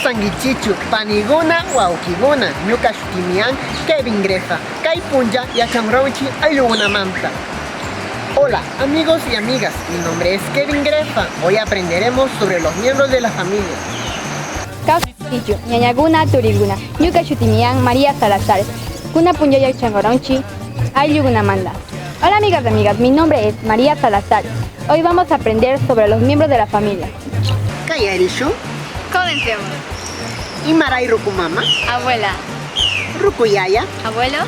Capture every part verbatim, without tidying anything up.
Sankichichu, paniguna, wawkiguna, ñuka shutimi kan Kevin Grefa. Kay punlla yachankuranchi ayllugunamanta. Hola, amigos y amigas, mi nombre es Kevin Grefa. Hoy aprenderemos sobre los miembros de la familia. Kawsaynichu, ñañaguna, turiguna. Ñuka shutimi kan María Salazar. Kuna punlla yachankuranchi ayllugunamanta. Hola, amigas y amigas, mi nombre es María Salazar. Hoy vamos a aprender sobre los miembros de la familia. Kallarishun. Comencemos. Imaray ruku mama? Abuela. Ruku yaya? Abuelo.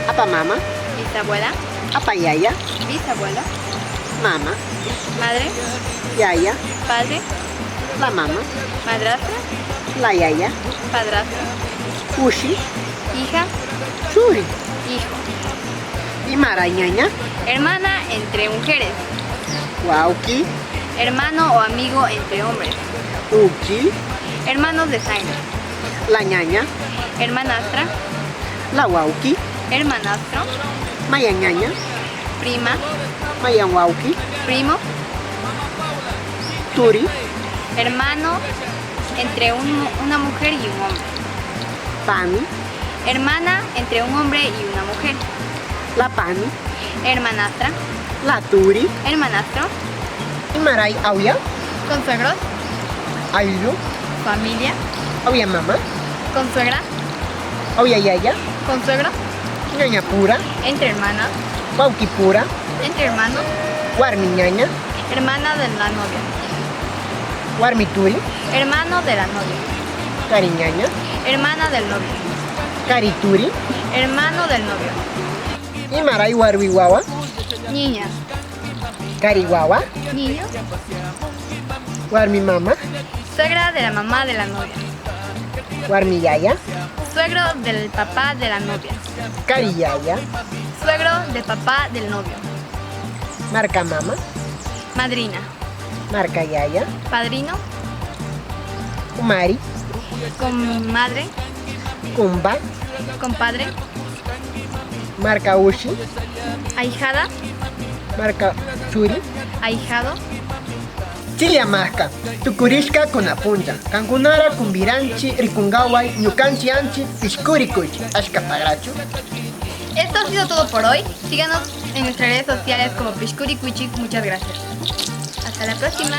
Apa mama? Bisabuela. Apa yaya? Bisabuelo. Mama. Madre. Yaya. Padre. La mama. Madrastra. La yaya. Padrastro. Ushi. Hija. Churi. Hijo. Imaray ñaña? Hermana entre mujeres. Wawki. Hermano o amigo entre hombres. Uki. Hermanos de sangre. La ñaña. Hermanastra. La wawki. Hermanastro. Mayan ñaña? Prima. Mayan wawki? Primo. Turi. Hermano entre un mu-, una mujer y un hombre. Pani. Hermana entre un hombre y una mujer. La pani. Hermanastra. La turi. Hermanastro. Imaray awya? Consuegros. Ayllu. Familia. Awya mama. Consuegra. Awya yaya. Consuegro. Ñaña pura. Entre hermanas. Wawki pura. Entre hermanos. Warmi ñaña. Hermana de la novia. Warmi turi. Hermano de la novia. Kari ñaña. Hermana del novio. Kari turi. Hermano del novio. Imaray warmi wawa? Niña. Kari wawa? Niño. Warmi mama? Suegra de la mamá de la novia. Warmi yaya? Suegro del papá de la novia. Kari yaya? Suegro del papá del novio. Marka mama? Madrina. Marka yaya? Padrino. Kumari? Comadre. Kumba? Compadre. Marka ushi? Ahijada. Marka churi? Ahijado. Chilla mahka, tukurishka kuna punlla. Kankunara kumbiranchi, rikunkaway, ñukanchi anchi, pishkurikuychi, ashka pagrachu. Esto ha sido todo por hoy. Síganos en nuestras redes sociales como Pishkurikuchi. Muchas gracias. Hasta la próxima.